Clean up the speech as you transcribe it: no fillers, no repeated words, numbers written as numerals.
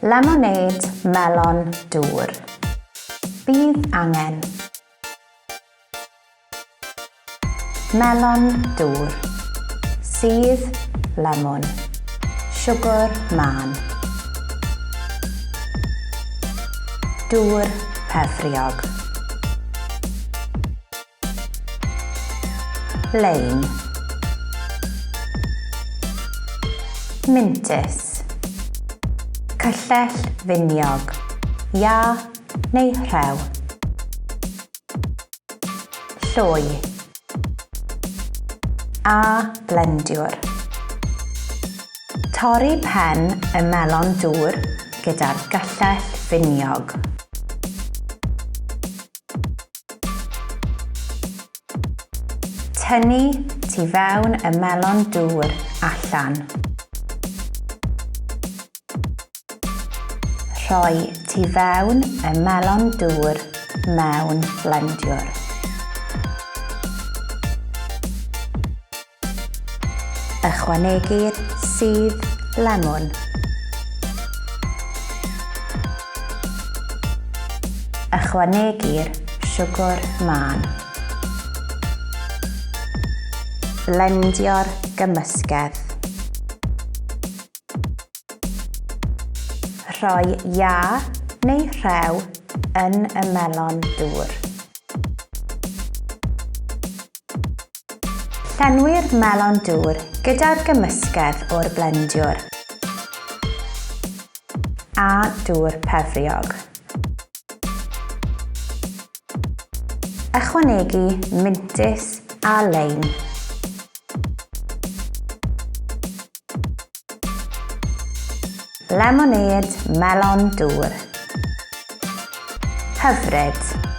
Lemonêd melon dŵr. Bydd angen. Melon dŵr. Sudd lemwn. Siwgr mân. Dŵr pefriog. Lein. Mintys. Cyllell finiog. Iâ neu rhew. Llwy. A blendiwr. Torri pen y melon dŵr gyda'r gyllell finiog. Tynnu tu fewn y melon dŵr allan. Rhoi tu fewn y melon dŵr mewn blendiwr. Ychwanegu'r sudd lemwn. Ychwanegu'r siwgr mân. Blendio'r gymysgedd. Rhoi iâ neu rhew yn y melon dŵr. Llenwi'r melon dŵr gyda'r gymysgedd o'r blendiwr a dŵr pefriog. Ychwanegu mintys a leim. Lemonêd melon dŵr. Hyfryd!